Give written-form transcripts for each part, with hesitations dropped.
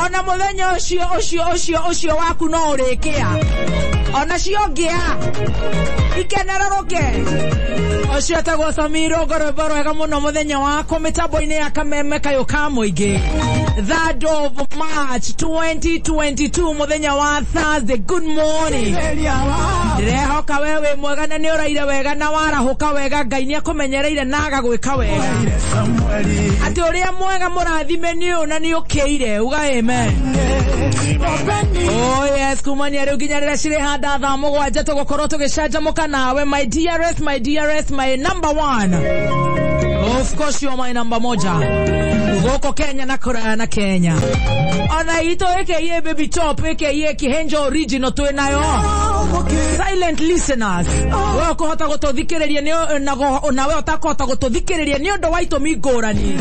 Ona muthenya ucio ucio ucio ucio waku no urikia. Ona cio ngia ikeneroroke. Ucio etagwo Samiro ngorombo rwega muno muthenya wakwa mitambo-ini ya Kameme Kayo ka Muingi. 3rd of March 2022 muthenya wa Thursday. Good morning. Ndirehoka we wi mwega na ni uraire wega na warahuka wega. Ngai ni akumenyereire na agagwika wega. Ati uria mwega murathime ni uyu na ni ukiire uga amen. Oh yes, kumania riu nginya riria ciri handa thaa mugwanja tugukorwo tugicanjamuka nawe, my dearest, my dearest, my number one. Of course you are my number moja goko Kenya na kuraya na Kenya. Ona ito aka Baby Top aka Kihenjo original twi nayo. Silent listeners, we ukuhota gututhikiriria ni na we utakuhota gututhikiriria ni undu wa itumi ngurani.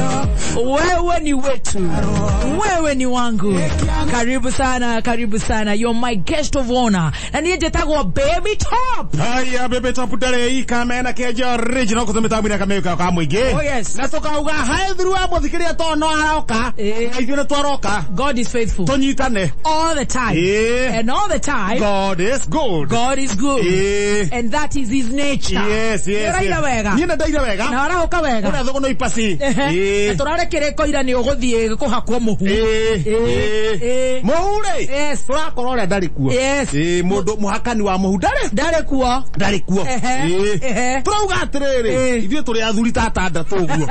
Wewe ni wetu, wewe ni wangu. Karibu sana, karibu sana. You're my guest of honor. Na niĩ njĩtagwo Baby Top. Haya Baby Top ndare ikamena Kihenjo original kutumita Kameme ka Muingi. Oh yes. Na tukauga hai thiru wa muthikiria to no aroka. Ithuĩ nĩ twaroka. God is faithful. Tunyitane. All the time. And all the time. God is good. God is good. And that is his nature. Yes, yes. Nĩ ũraire wega. Niĩ nĩ ndaire wega. Na warahuka wega. Ũrĩa thũgũ no ipasi. Na tũrare kĩrĩko ira nĩ ũgũthiĩ kũhakwo mũhu. Mũhu rĩ. Yes. Tũrakorwo ũrĩa ndarĩ kuo. Yes. Mũndũ mũhakani wa mũhu ndarĩ. Ndarĩ kuo. Ndarĩ kuo. Tũrauga atĩrĩrĩ, ithuĩ tũrĩ athuri ta atandatũ ũguo.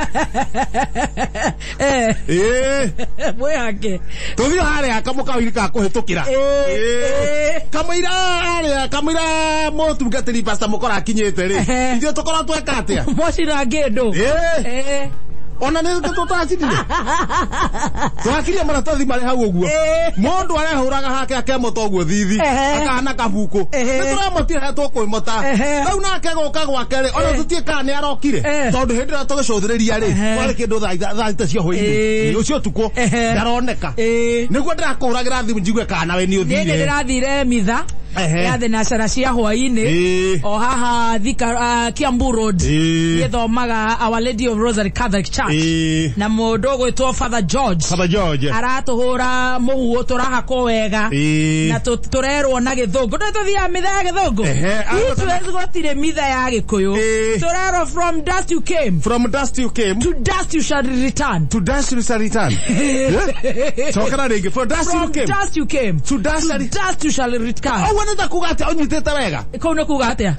Mwĩhake. Tũthiĩ harĩa kamũkawa-inĩ ka kũhĩtũkĩra. Kamũira harĩa kamũira mũtungatĩri Pastor Mũkora akinyĩte rĩ, ithuĩ tũkorwo tweka atĩa? Mwacina ngĩndũ. Ona nĩ tũtacinire. Twakirie maratathi marĩ hau ũguo. Mũndũ arehũraga hake akemota ũguo thithi, akahana kabuku. Nĩ tũramotire harĩa tũkwĩmota. Rĩu nake gũka gwake rĩ, ona tũtiĩ kana nĩ arokire. Tondũ hĩndĩ ĩrĩa tũgĩcũthĩrĩria rĩ, kwarĩ kĩndũ thaa thita cia hwaĩ-inĩ. Ũcio ũtukũ ndaroneka. Nĩguo ndĩrakũhũragĩra thimũ njigue kana nawe nĩ ũthire. Niĩ ndĩrathire mitha ya thenacana cia hwaĩ-inĩ o haha Thika, Kiambu Road. Gĩthomaga Our Lady of Rosary Catholic Church. Na mũndũ ũgwĩtwo Father George. Father George aratũhũra mũhuo tũrahakwo wega na tũrerwo na gĩthũngũ. Ndũ tũthiaga mitha ya gĩthũngũ. Ithuĩ gũtirĩ mitha ya gĩkũyũ. Tũrerwo from dust you came. From dust you came. To dust you shall return. To dust you shall return. Cokera rĩngĩ. From dust you came. From dust you came. To dust you shall return. Ũguo nĩ ta kuga atĩa ũnyitĩte wega? Kũu nĩ kuga atĩa?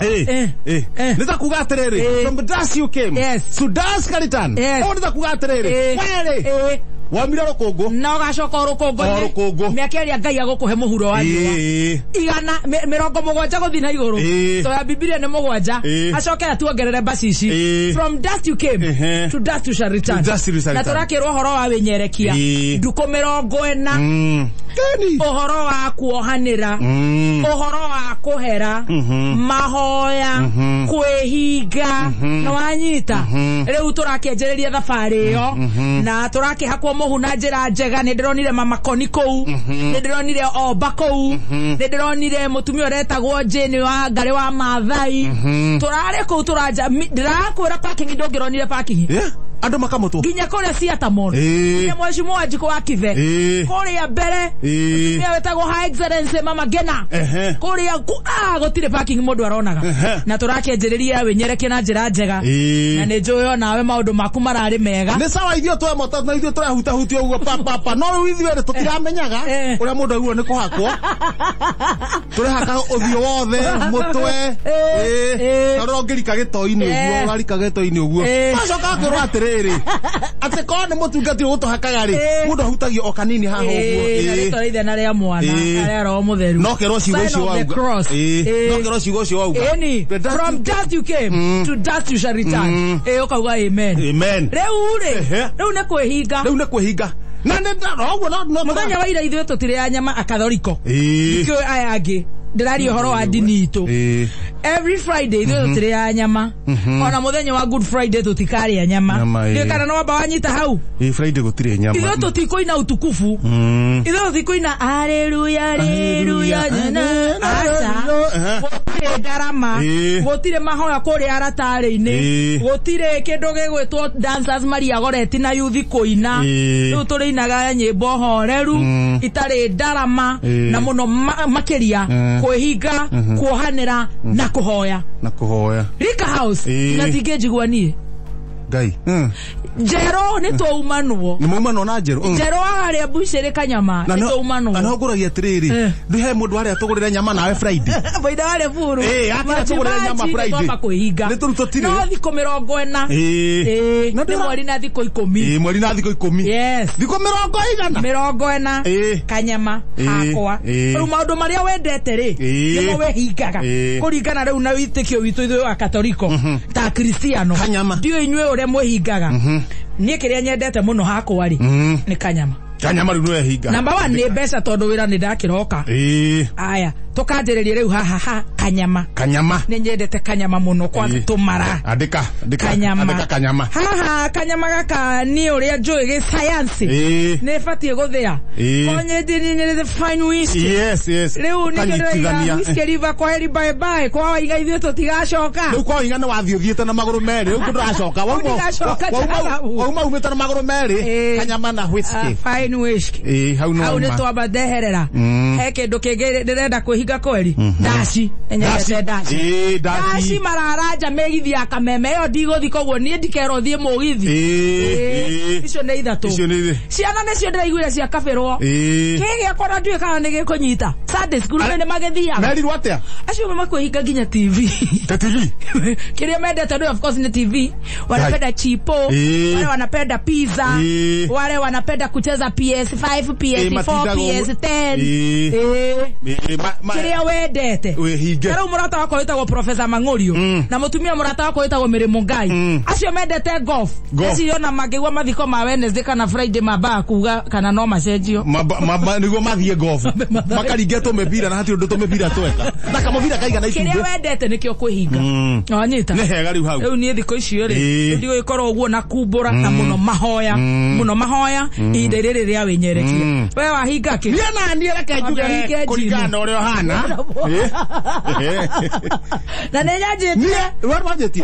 Nĩ ta kuga atĩrĩrĩ, from dust you came. Yes. To dust shall return. Yes. Ũguo nĩ ta kuga atĩrĩrĩ, we rĩ, wamire rũkũngũ. Na ũgacoka o rũkũngũ-inĩ. O rũkũngũ. Mĩaka ĩrĩa Ngai agũkũhe mũhuro wa riũa. Igana 70 gũthiĩ na igũrũ. To ya Bibilia nĩ 7. Acoke atuongerere mbacici. From dust you came. To dust you shall return. Na tũrakĩrwo ũhoro wa wĩnyerekia. Ndukũ 40. Ũhoro wa kuohanĩra. Ũhoro wa kũhera. Mahoya. Kwĩhinga. Na wanyita. Rĩu tũrakĩanjĩrĩria thabarĩ ĩyo. Na tũrakĩhakwo mũhu na njĩra njega. Nĩ ndĩronire Mama Koni kũu. Nĩ ndĩronire Omba kũu. Nĩ ndĩronire mũtumia ũretagwo Jane wa Ngarĩ wa Maathai. Tũrarĩ kũu tũranja. Ndĩrakwĩra parking ndũngĩronire parking. Andũ makamũtwo. Nginya kũrĩa Theatre Mall. Nginya Mheshimiwa Wanjikũ wa Kithe. Kũrĩa mbere. Mũtumia wetagwo Her Excellency Mama Gena. Kũrĩa gũtirĩ parking mũndũ aronaga. Na tũrakĩanjĩrĩria wĩnyerekie na njĩra njega. Na nĩ njũĩ onawe maũndũ maku mararĩ mega. Nĩ sawa ithuĩ twemota na ithuĩ tũrahutahutia ũguo pa pa pa. No rĩu ithuĩ rĩ tũtiramenyaga ũrĩa mũndũ aiguo nĩ kũhakwo. Tũrehaka ũthiũ wothe, mũtwe. Na ũrĩa ũngĩrika gĩtoi-inĩ ũguo, ũrarika gĩtoi-inĩ ũguo. Wacoka ũkerwo atĩrĩrĩ, atĩ korwo nĩ mũtungati ũgũtũhakaga rĩ, mũndũ ahutagio o kanini haha ũguo. Na rĩtwa rĩa ithe na rĩa mwana, na rĩa Roho Mũtheru. No kerwo ciugo icio wauga. No kerwo ciugo icio wauga. From dust you came, to dust you shall return. Ũkauga amen. Amen. Rĩu rĩ, rĩu nĩ kwĩhinga. Rĩu nĩ kwĩhinga. Na nĩ ũguo no mũthenya wa ira ithuĩ tũtirĩ nyama akathoriko. Nĩkĩo aya angĩ ndĩraria ũhoro wa ndini itũ. Every Friday ithuĩ tũtirĩaga nyama. Ona mũthenya wa Good Friday tũtikarĩa nyama. Ndiũĩ kana no wamba wanyita hau. Friday gũtirĩ nyama. Ithuĩ tũtikũina utukufu. Ithuĩ tũtikũina haleluya haleluya aca. Gũtirĩ ndarama, gũtirĩ mahoya kũrĩa aratarĩ-inĩ, gũtirĩ kĩndũ gĩgwĩtwo dancers Maria Goretti na yuthi kũina. Rĩu tũrĩinaga nyĩmbo horeru itarĩ ndarama na mũno makĩria kwĩhinga, kuohanĩra na kũhoya. Na kũhoya. Rika House na tingĩnjigua niĩ. Ngai. Njerũ nĩ twaumanwo. Nĩ maumanwo na njerũ. Njerũ harĩa mbucĩrĩ kanyama nĩ twaumanwo. Na no ngũragia atĩrĩrĩ, ndĩ he mũndũ harĩa tũgũrĩre nyama nawe Friday. Boida warĩ buru. Akĩra tũgũrĩre nyama Friday. Twamba kwĩhinga. Nĩ tũru tũtirĩ. No thikũ 40. Nĩ mweri na thikũ 10. Mweri na thikũ 10. Yes. Thikũ 40. 40. Kanyama hakwa. Rĩu maũndũ marĩa wendete rĩ, nĩmo wĩhingaga. Kũringana rĩu na wĩtĩkio witũ ithuĩ wa Katoriko ta Kristiano. Ndiũĩ inyuĩ ũrĩa mwĩhingaga. Niĩ kĩrĩa nyendete mũno hakwa rĩ, nĩ kanyama. Kanyama rĩu nĩwehinga. Number 1 nĩ mbeca tondũ wĩra nĩ ndakĩroka. Aya, tũkanjĩrĩria rĩu haha ha kanyama. Kanyama. Nĩ nyendete kanyama mũno kwa tũmara. Andĩka, andĩka, kanyama. Andĩka kanyama. Haha kanyama gaka niĩ ũrĩa njũĩ gĩ science. Nĩ batiĩ gũthĩa. Konye fine whiskey. Yes, yes. Rĩu nĩkĩo ndĩraiga whiskey river kwa heri bye bye kwa waiga ithuĩ tũtigacoka. Rĩu kwa waiga nĩ wathiĩ ũthiĩte na magũrũ merĩ, rĩu ndũracoka. Wauma umĩte na magũrũ merĩ, kanyama na whiskey. Fine whiskey. Hau no. Hau nĩ twamba ndeherera. He kĩndũ kĩngĩ ndĩrenda kwĩhinga kweri. Ndaci. Nyendete ndaci. Ndaci mararanja mĩgithi ya Kameme ĩyo ndigũthi koguo niĩ ndikerwo thiĩ mũgithi. Icio nĩ ithatũ. Ciana nĩcio ndĩraiguire cia kabĩrwo. Kĩ gĩakwa na ndiũĩ kana nĩ gĩkũnyita. Sunday school nĩ magĩthiaga. Merirwo atĩa? Acio makwĩhinga nginya TV. Ta TV? Kĩrĩa mendete nĩ of course nĩ TV. Wanapenda chipo, wale wanapenda pizza, wale wanapenda kucheza PS5, PS4, PS10. Kĩrĩa wendete. Rĩu mũrata wakwa wĩtagwo Professor Mang'orio na mũtumia mũrata wakwa wĩtagwo Mary Mungai. Acio mendete golf. Acio ona mangĩigua mathiko ma Wednesday kana Friday mambaga kuga kana no macenjio. Nĩguo mathiĩ golf. Makaringia tũmĩbira na hatirĩ ũndũ tũmĩbira tweka. Na kamũbira kaigana itumbĩ. Kĩrĩa wendete nĩkĩo kwĩhinga. Wanyita? Nĩ hega rĩu hau. Rĩu niĩ thikũ icio rĩ, ndigũgĩkorwo ũguo na kumbũra na mũno mahoya. Mũno mahoya ihinda rĩrĩ rĩa wĩnyerekia. We wahinga kĩ? Niĩ na niĩ reke njuge kũringana na ũrĩa ũhana. Na nĩ nyanjĩtie. Niĩ we wanjĩtie.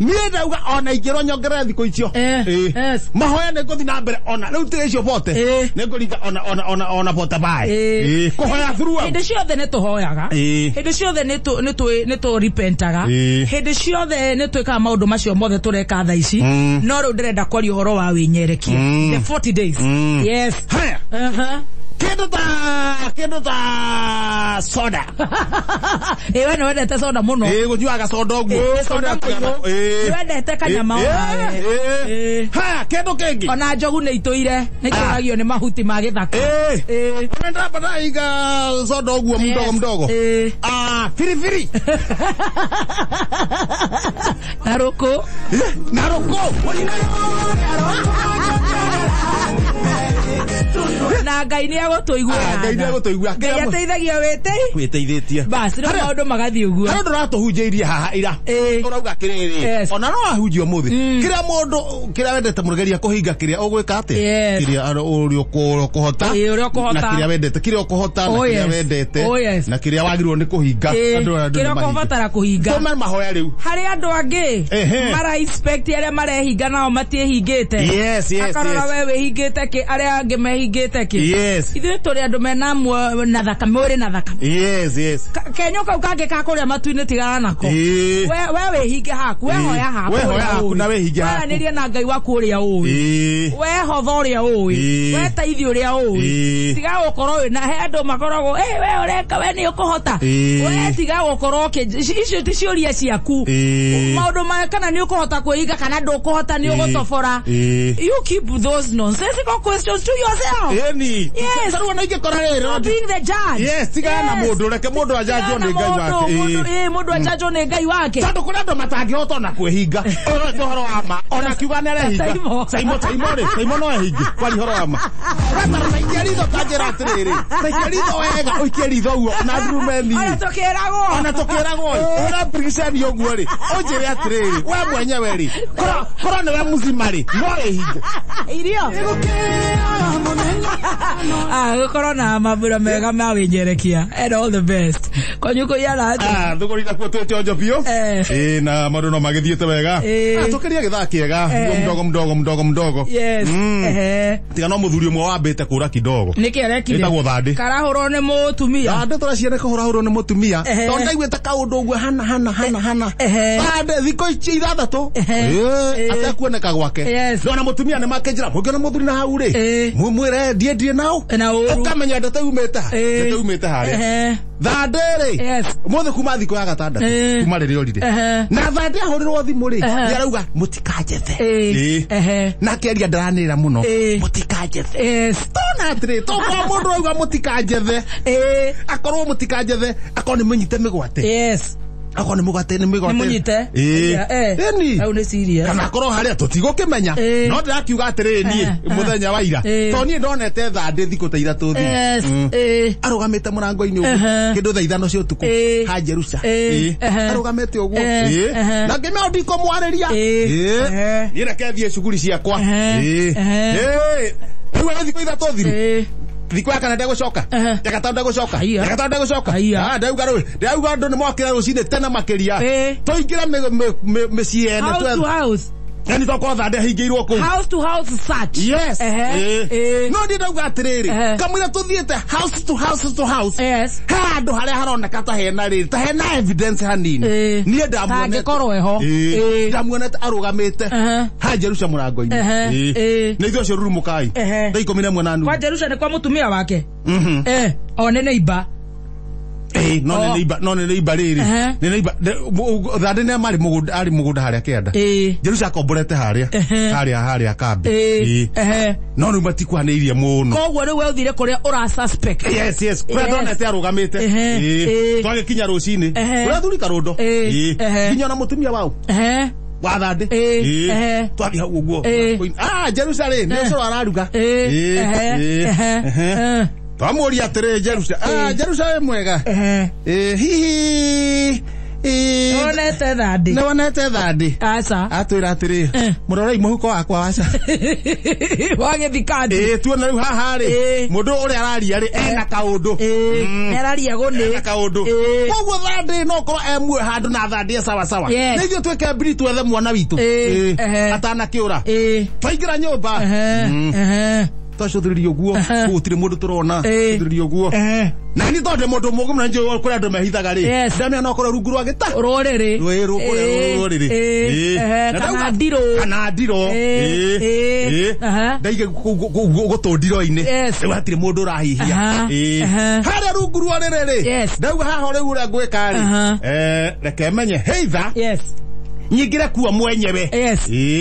Niĩ ndauga ona ingĩrwo nyongerere thikũ icio. Mahoya nĩ ngũthiĩ na mbere ona rĩu tiga icio bote. Nĩ ngũringa ona bote bae. Kũhoya throughout. Hĩndĩ ciothe nĩ tũhoyaga. Hĩndĩ ciothe nĩ tũ repentaga. Hĩndĩ ciothe nĩ twĩkaga maũndũ macio mothe tũreka thaa ici. No rĩu ndĩrenda kwaria ũhoro wa wĩnyerekia. The 40 days. Yes. Haya. Kĩndũ ta soda. We nĩ wendete soda mũno. Gũnyuaga soda ũguo. Soda mũno. Nĩ wendete kanyama onawe. Haya, kĩndũ kĩngĩ. Ona njogu nĩ itũire, nĩ itũragio nĩ mahuti ma gĩthaka. Ona ndamba ndaiga soda ũguo mdogo mdogo. Firifiri. Narũkũ. Narũkũ. Na Ngai nĩ agũtũiguĩra. Ngai nĩ agũtũiguĩra. Ngai ateithagia wĩteithĩtie. Bas, rĩu maũndũ magathiĩ ũguo. Harĩ ũndũ ũratũhunjĩirie haha ira. Ũrauga atĩrĩrĩ, ona no ahunjie ũmũthĩ. Kĩrĩa mũndũ kĩrĩa wendete mũno geria kũhinga kĩrĩa ũgwĩka atĩa? Kĩrĩa ũrĩa ũkũhota. Ũrĩa ũkũhota. Na kĩrĩa wendete, kĩrĩa ũkũhota na kĩrĩa wendete. Na kĩrĩa wagĩrĩirwo nĩ kũhinga. Kĩrĩa ũkũbatara kũhinga. Tũme mahoya rĩu. Harĩ andũ angĩ mara expect arĩa marehinga nao matiĩhingĩte. Yes, yes, Akarora we wĩhingĩte kĩ, arĩa angĩ mehingĩte kĩ. Yes. Ithuĩ tũrĩ andũ mena na thakame, ũrĩ na thakame. Yes, yes. Kenyũ kau kangĩ ka kũrĩa matu-inĩ tigana nako. We wĩhinge haku, we hoya haku. We hoya haku na wĩhinge haku. Waranĩria na Ngai waku ũrĩa ũĩ. We hotha ũrĩa ũĩ. We teithia ũrĩa ũĩ. Tiga gũkorwo wĩna he andũ makoragwo, we ũreka, we nĩ ũkũhota. We tiga gũkorwo icio ti ciũria ciaku. Maũndũ ma kana nĩ ũkũhota kwĩhinga kana ndũkũhota nĩ ũgũtobora. You keep those nonsensical questions to yourself. Yes. Tarĩu ona ingĩkora rĩrĩ Being the judge. Yes, tigana na mũndũ, reke mũndũ ajanjwo nĩ Ngai wake. Mũndũ ajanjwo nĩ Ngai wake. Tondũ kũrĩ andũ matangĩhota ona kwĩhinga. Ũyũ ti ũhoro wa ma. Ona kiuga nĩ arehinga. Saimo Saimo rĩ, Saimo no ehinge. Kwari ũhoro wa ma. Wetara taikia ritho ta njĩra atĩrĩrĩ. Taikia ritho wega, ũikie ritho ũguo na ndurumeni. Ona tũkĩragwo. Ona tũkĩragwo. Ũra priceni ũguo rĩ. Ũnjĩre atĩrĩrĩ, we mwenyewe rĩ. Korwo nĩwe mzima rĩ, no wĩhinge. Irio. Gũkorwo na mambura mega ma wĩnyerekia. And all the best. Kwanyu kũiyana atĩa? Thũgũri nakuo twĩ chonjo biũ. Ĩĩ, na maũndũ no magĩthiĩte wega. Tũkĩria gĩthaa kĩega. Mdogo mdogo mdogo mdogo. Yes. Tiga no mũthuri ũmwe wambĩte kũra kidogo. Nĩkĩ arekire? Ĩtagwo Thandĩ. Karahũrwo nĩ mũtumia. Thandĩ tũraciana kũhũrahũrwo nĩ mũtumia. Tondũ ndaiguĩte kaũndũ ũguo hana hana hana hana. Thandĩ thikũ ici ithathatũ. Atekuoneka gwake. Ndona mũtumia nĩ makĩnjĩra mũngĩona mũthuri na hau rĩ. Mwĩre ndiĩ nao. Ũkamenya ndeto yumĩte ha. Ndeto yumĩte harĩa. Thandĩ rĩ. Mũthĩ kuma thikũ ya gatandatũ. Kuma rĩrĩa orire. Na Thandĩ ahũrĩrwo thimũ rĩ. Nĩ arauga mũtikanjethe. Na akĩaria ndaranĩrĩra mũno. Mũtikanjethe. Tona atĩrĩ, tokorwo mũndũ auga mũtikanjethe. Akorwo mũtikanjethe, akorwo nĩ mũnyite mĩgwate. Yes. Akorwo nĩ mũgwate nĩ mĩgwate. Nĩ mũnyite. Ĩni. Hau nĩ serious. Kana akorwo harĩa tũtigũkĩmenya. No ndĩrakiuga atĩrĩ niĩ mũthenya wa ira. Tondũ niĩ ndonete Thandĩ thikũ ta ithatũ thiru. Arũgamĩte mũrango-inĩ ũguo. Kĩndũ thaa ithano cia ũtukũ. Ha Jerusha. Arũgamĩte ũguo. Na ngĩmenya ndikũmwarĩria. Niĩ reke thiĩ cuguri ciakwa. Rĩu arĩ thikũ ithatũ thiru. Thikũ ya kana ndegũcoka. Ya gatano ndegũcoka. Ya gatano ndegũcoka. Ndauga rĩ, ndauga andũ nĩ mokĩra rũcinĩ tene makĩria. Tũingĩre mĩciĩ ene. House to house. Yani tokorwo Thandĩ ahingĩirwo kũu. House to house search. Yes. No niĩ ndauga atĩrĩrĩ, kamũira tũthiĩte house to house to house. Yes. He handũ harĩa haroneka ta hena rĩrĩ, ta hena evidence hanini. Niĩ ndamuonete. Hangĩkorwo eho. Ndamuonete arũgamĩte ha Jerusha mũrango-inĩ. Nĩ ithuĩ acio rurumũkai. Thaa 11:30. Kwa Jerusha nĩ kwa mũtumia wake. O nĩ neighbor. No nĩ neighbor, no nĩ neighbor rĩrĩ. Nĩ neighbor. Thandĩ nĩ marĩ mũgũnda, arĩ mũgũnda harĩa kĩanda. Jerusha akomborete harĩa. Harĩa kambi. No rĩu matikuhanĩirie mũno. Koguo rĩu we ũthire kũrĩa ũra suspect. Yes, yes. Kũrĩa ndonete arũgamĩte. Twagĩkinya rũcinĩ. Kũrĩa thuri karũndo. Nginya ona mũtumia wao. Wa Thandĩ. Twathiĩ hau ũguo. Jerusha rĩ, nĩ ũcũrũ araruga. Twamũria atĩrĩ Jerusha. Jerusha wĩ mwega. Hihi Nĩwonete Thandĩ. Nĩwonete Thandĩ. Aca. Atwĩra atĩrĩ, mũrorei mũhuko wakwa waca. Wagĩthikandi. Tuona rĩu haha rĩ, mũndũ ũrĩa araria rĩ, ena kaũndũ. Nĩ araria gũnĩ. Ena kaũndũ. Koguo Thandĩ no ũkorwo e muoyo handũ na Thandĩ e sawa sawa. Nĩ ithuĩ twĩke mbiri twethe mwana witũ. Atanakĩũra. Twaingĩra nyũmba. Twacũthĩrĩria ũguo, gũtirĩ mũndũ tũrona, cũthĩrĩria ũguo. Na niĩ tondũ ndĩ mũndũ mũũgĩ mũno nĩnjũĩ kũrĩa andũ mehithaga rĩ, ndamenya no ũkorwo rungu rwa gĩta. Rũrĩrĩ. Rũrĩrĩ. Kana ndirũ. Kana ndirũ. Ndaige gũtũ ndiro-inĩ. Rĩu hatirĩ mũndũ ũrahihia. Harĩa rungu rwa rĩrĩ rĩ, ndauga haha rĩu ũrĩa ngwĩka rĩ, reke menye heitha. Nyingĩre kuo mwenyewe.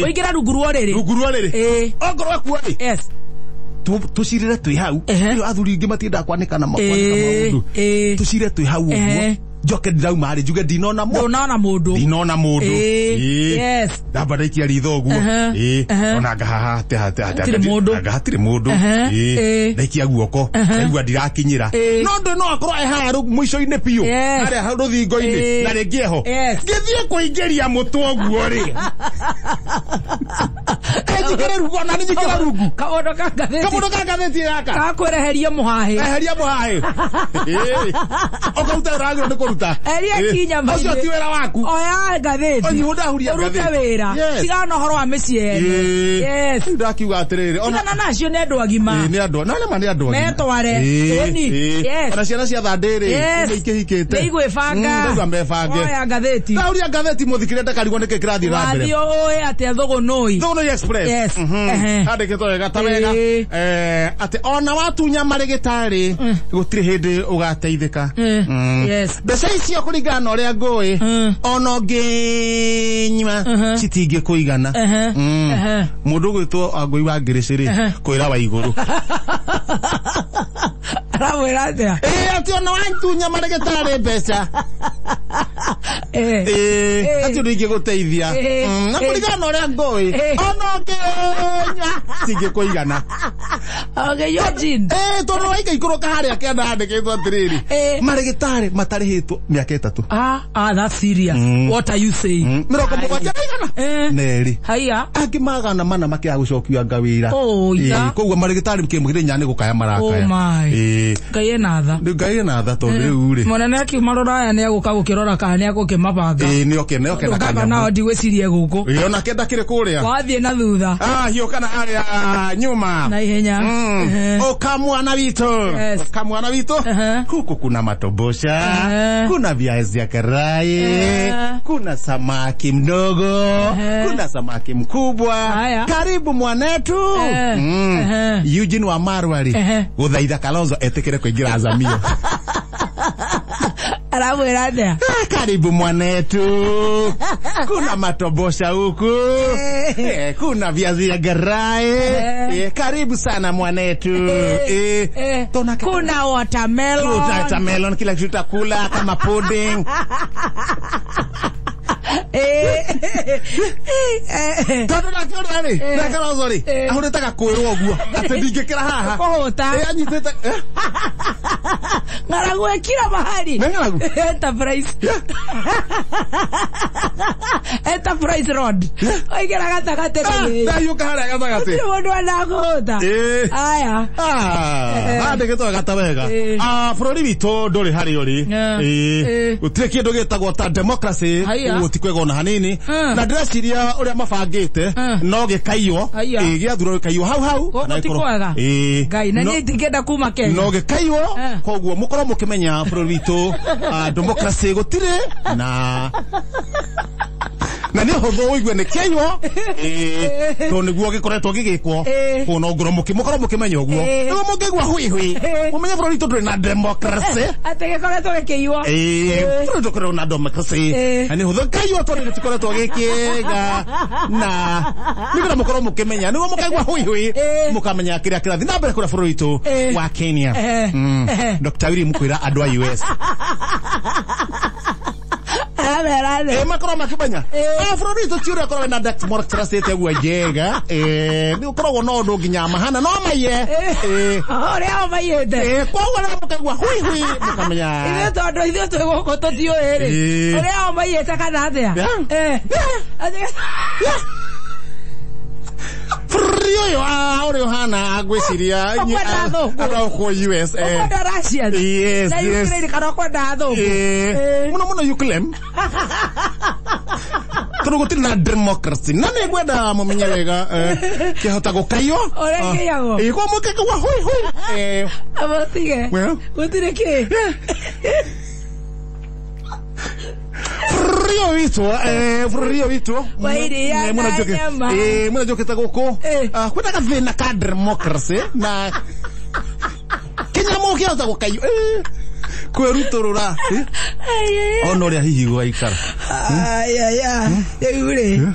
Ũingĩre rungu rwa rĩrĩ. Rungu rwa rĩrĩ. Ongorwo kuo rĩ. Tũcirĩre twĩ hau. Rĩu athuri ingĩ matiendaga kwanĩkana maũndũ. Tũcire twĩ hau ũguo. Njoke ndirauma rĩ, njuge ndinona mũndũ. Ndũnona mũndũ. Ndinona mũndũ. Yes. Ndamba ndaikia ritho ũguo. Ona anga haha hatirĩ mũndũ. Anga hatirĩ mũndũ. Ndaikia guoko. Ndaigua ndirakinyĩra. No ndũ no akorwo e haha mũico-inĩ biũ. Harĩa rũthingo-inĩ na rĩngĩ eho. Ngĩthiĩ kũingĩria mũtwe ũguo rĩ. Njikĩre rungu, ona nĩ njikĩre rungu. Kaũndũ ka ngathĩti. Kaũndũ ka ngathĩti gaka. Gakwereheria mũhahĩ. Eheria mũhahĩ. Ũkaruta wĩra wagĩrĩirwo nĩ kũruta. Eheria kinya maithe. Ũcio ti wĩra waku. Oya ngathĩti. Ũnyihu ndahuria ngathĩti. Ũrute wĩra. Tigana na ũhoro wa mĩciĩ ene. Yes. Rĩu ndakiuga atĩrĩrĩ. Tigana nacio nĩ andũ agima. Nĩ andũ. No nĩma nĩ andũ agima. Metware. Ĩni. Yes. Ona ciana cia Thandĩ rĩ. Yes. Nĩ ikĩhikĩte. Nĩ igwĩbanga. Ndauga mebange. Oya ngathĩti. Ndahuria ngathĩti mũthikĩrĩria ndakarigwo nĩkĩ kĩrathiĩ na mbere. Wathiĩ ũĩ atĩa Thũgũnũi. Thũgũnũi Express. Yes. Handĩkĩtwo wega ta wega atĩ ona watunya marĩgĩtarĩ gũtirĩ hĩndĩ ũgateithĩka. Yes. Mbeca icio kũringana na ũrĩa ngũĩ ona ũngĩnyua citingĩkũigana. Mũndũ ũgwĩtwo Wangũi wa Ngĩrĩcĩ rĩ kwĩra wa igũrũ aramwĩra atĩa? Atĩ ona watunya marĩgĩtarĩ mbeca atĩ ũndũ ingĩgũteithia na kũringana na ũrĩa ngũĩ ona ũngĩnyua citingĩkũigana. Ũngĩnyua gin. Tondũ waikaikũrũka harĩa kĩanda handĩkĩtwo atĩrĩrĩ marĩgĩtarĩ matarĩhĩtwo mĩaka 3. That's serious. What are you saying? 72 na 2. Haiya. Angĩ 400 makĩaga gũcokia anga wĩra. Koguo marĩgĩtarĩ kĩmũgĩrĩ nĩ gũkaya marakaya. Ngai ena tha. Ngai ena tha tondũ rĩu rĩ mũnene akiuma rũraya nĩ egũka gũkĩrora kana nĩ egũkĩmabanga. Nĩ oke nĩ oke na kanyamũ. Nao ndigwĩciria gũkũ. Onake ndakĩrĩ kũrĩa. Wathiĩ na thutha. Hiũka na harĩa nyuma. Na ihenya. Ũka mwana witũ. Ũka mwana witũ. Huku kuna matobosha. Kuna viazi ya karai. Kuna samaki mdogo. Kuna samaki mkubwa. Karibu mwanetu. Eugene wa Marwari. Gũthaitha Kalonzo etĩkĩre kũingĩra Azamio. Aramwĩra atĩa? Karibu mwanetu. Kuna matobosha huku. Kuna viazi ya garai. Karibu sana mwanetu. Kuna watermelon. Watermelon, kila kitu utakula kama pudding. Tondũ nake ũrĩa rĩ, na Kalonzo rĩ, ahũrĩtaga kwĩrwo ũguo atĩ ndingĩkĩra haha. Kũhũta. Anyitĩte ng'aragu kila mahali. Nĩ ng'aragu? Enterprise. Enterprise Road. Waingĩra gatagatĩ. Ndahiũka harĩa gatagatĩ. Gũtirĩ mũndũ anakũhũta. Aya. Handĩkĩtwo wega wega. Bũrũri witũ ndũrĩ harĩa ũrĩ. Gũtirĩ kĩndũ gĩtagwo ta democracy. Ũguo ti kwega ona hanini. Na ndĩreciria ũrĩa mabangĩte no gĩkaiywo. Gĩathurwo gĩkaiywo hau hau. Gũkũ ti kwega. Ngai, na niĩ ndingĩenda kuma Kenya. No gĩkaiywo. Koguo mũkorwo mũkĩmenya bũrũri witũ democracy gũtirĩ na nĩ hũthũ ũigue nĩ kĩaiywo tondũ nĩguo gĩkoretwo gĩgĩkwo. Koguo no ngorwo mũkorwo mũkĩmenya ũguo nĩguo mũngĩigua hui hui mũmenye bũrũri witũ ndũrĩ na democracy. Atĩ gĩkoretwo gĩkĩiywo. Bũrũri ndũkoragwo na democracy na nĩ hũthũ gĩkaiywo tondũ gĩtikoretwo gĩkĩega na nĩgetha mũkorwo mũkĩmenya nĩguo mũkaigua hui hui mũkamenya kĩrĩa kĩrathiĩ na mbere kũrĩa bũrũri witũ wa Kenya. Dr. William kwĩra andũ a US makorwo makĩmenya bũrũri witũ ti ũrĩa ũkoragwo na democracy ĩteguo njega. Nĩ ũkoragwo na ũndũ nginya mahana no maiye ũrĩa o maiyĩte. Koguo rĩrĩa mũkaigua hui hui mũkamenya ithuĩ tondũ ithuĩ twĩ gũkũ tũtiũĩ rĩ ũrĩa o maiyĩte kana atĩa. Bũrũri ũyũ ũrĩa ũhana ngwĩciria andũ a gũkũ US ũkwenda Russia yes na Ukraine kana ũkwenda athũngũ mũno mũno Ukraine tondũ gũtirĩ na democracy na nĩ ngwenda mũmenye wega kĩhota gũkaiywo ũrĩa kĩiyagwo. Koguo mũkĩigua hui hui amũtige gũtirĩ kĩ. Bũrũri ũyũ witũ bũrũri ũyũ witũ mũno njũkĩte gũkũ kwĩna gathĩna ka democracy na kĩnyamũ kĩahota gũkaiywo kwĩrutũrũra ona ũrĩa hihi gwaikara. Rĩu rĩ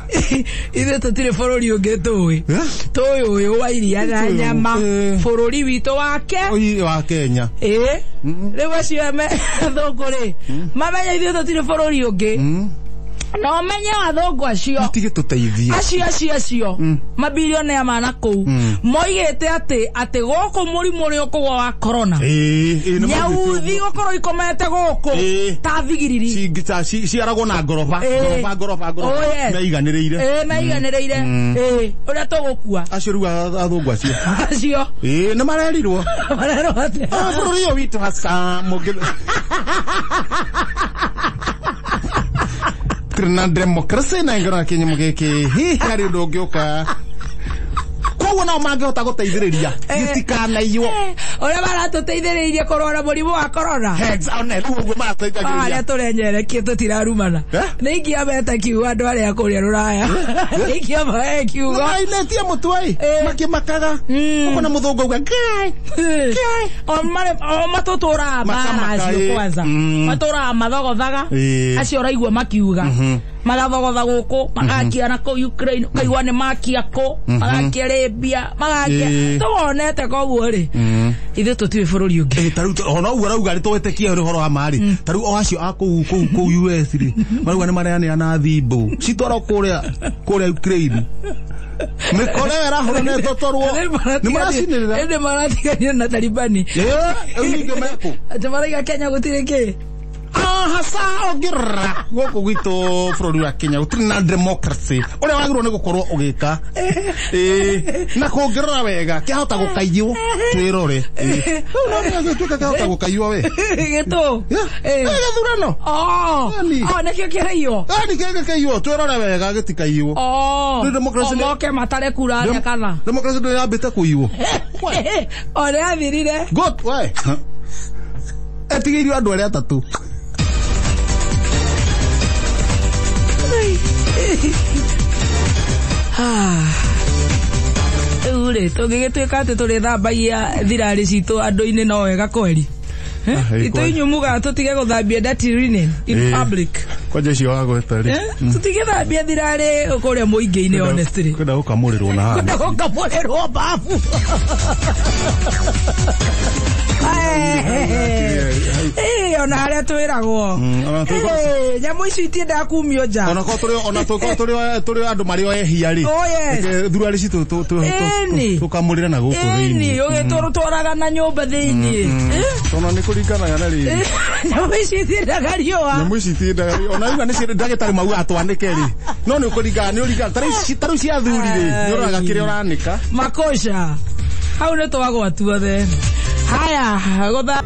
ithuĩ tũtirĩ bũrũri ũngĩ tũĩ tũĩ ũyũ wa iria na nyama bũrũri witũ wa Kenya. Rĩu acio athũngũ rĩ mamenye ithuĩ tũtirĩ bũrũri ũngĩ na ũmenye athũngũ acio matigĩtũteithia acio mabilionea mana kũu moigĩte atĩ gũkũ mũrimũ ũrĩa ũkũgwa wa corona nyauthi gũkorwo ikomete gũkũ ta thigiriri ciaragwo na ngoroba ngoroba ngoroba meiganĩrĩire meiganĩrĩire ũrĩa tũgũkua acio rĩu athũngũ acio nĩ marerirwo marerwo atĩa bũrũri ũyũ witũ hasa mũngĩ na democracy na ngora kinyumu giki hihi hari ũndũ ũngĩũka. Koguo Koguo nao mangĩhota gũteithĩrĩria gĩtikanaiywo. Ũrĩa maratũteithĩrĩirie kũrwara mũrimũ wa corona. Heads on rĩu ũguo marateithagĩrĩria. Arĩa tũrenyerekie tũtirarumana. Nĩ ingĩameta kiugo andũ arĩa kũrĩa rũraya. Nĩ ingĩamahe kiugo. Mainĩtie mũtwe makĩmakaga. Ũkona mũthũngũ auga ngai. O matũtũraga mbara acio kwanza. Matũraga mathogothaga. Acio ũraigua makiuga. Magathogotha gũkũ, magakia na kũu Ukraine, ũkaigua nĩ makia kũ, magakia Libya, magakia. Tũwonete koguo rĩ. Ithuĩ tũtiũĩ bũrũri ũngĩ. Ta rĩu ona ũguo arauga nĩ twĩtĩkie ũhoro wa ma rĩ. Ta rĩu o acio a kũu US rĩ, marauga nĩ mareanĩra na thimũ. Citwarwo kũrĩa Ukraine. Mĩkora ĩyo ĩrahũra na ĩtotorwo. Nĩ maracinĩrĩra. Ĩndĩ maratiganire na Talibani. Rĩu ningĩ mekũ. Atĩ marauga Kenya gũtirĩ kĩ. Hasa ũngĩrora gũkũ gwitũ bũrũri wa Kenya gũtirĩ na democracy ũrĩa wagĩrĩirwo nĩ gũkorwo ũgĩka. Na kũngĩrora wega kĩahota gũkaiywo twĩrore. Rĩu no gĩtuĩka kĩahota gũkaiywo we. Gĩtũ. Gĩthurano. Nĩkĩo kĩraiywo. Nĩ gĩkaiywo twĩrore wega gĩtikaiywo. Moke matare kura arĩa kana. Democracy ndĩ yambĩte kũiywo. O nĩ yathirire. Good we. Etigĩirio andũ arĩa atatũ. Rĩu rĩ tũngĩgĩtuĩka atĩ tũrĩthambagia thirarĩ citũ andũ-inĩ no wega kweri. Itũ inyuĩ mugaga tũtige gũthambia dirty linen in public. Kwanja icio wagweta rĩ. Tũtigĩthambia thirarĩ kũrĩa mũingĩ-inĩ honestly. Kwenda gũkamũrĩrwo na haha. Kwenda gũkamũrĩrwo babu. Ona harĩa twĩragwo. Nyamũ ici itiendaga kumio nja. Ona korwo tũrĩ andũ marĩ o ehia rĩ. Thurari citũ tũkamũrĩre na gũkũ thĩinĩ. Ũgĩtũtwaraga na nyũmba thĩinĩ. Tondũ nĩ kũringanaga na rĩrĩ. Nyamũ ici itiendaga riũa. Nyamũ ici itiendaga riũa. Ona uga nĩ ndagĩtarĩ maugaga twanĩke rĩ. No nĩ ũkũringana nĩ ũringana ta rĩu cia athuri rĩ nĩ ũroraga kĩrĩa ũranĩka. Makosha. Hau nĩ twagwa tuothe. Haya, gũtha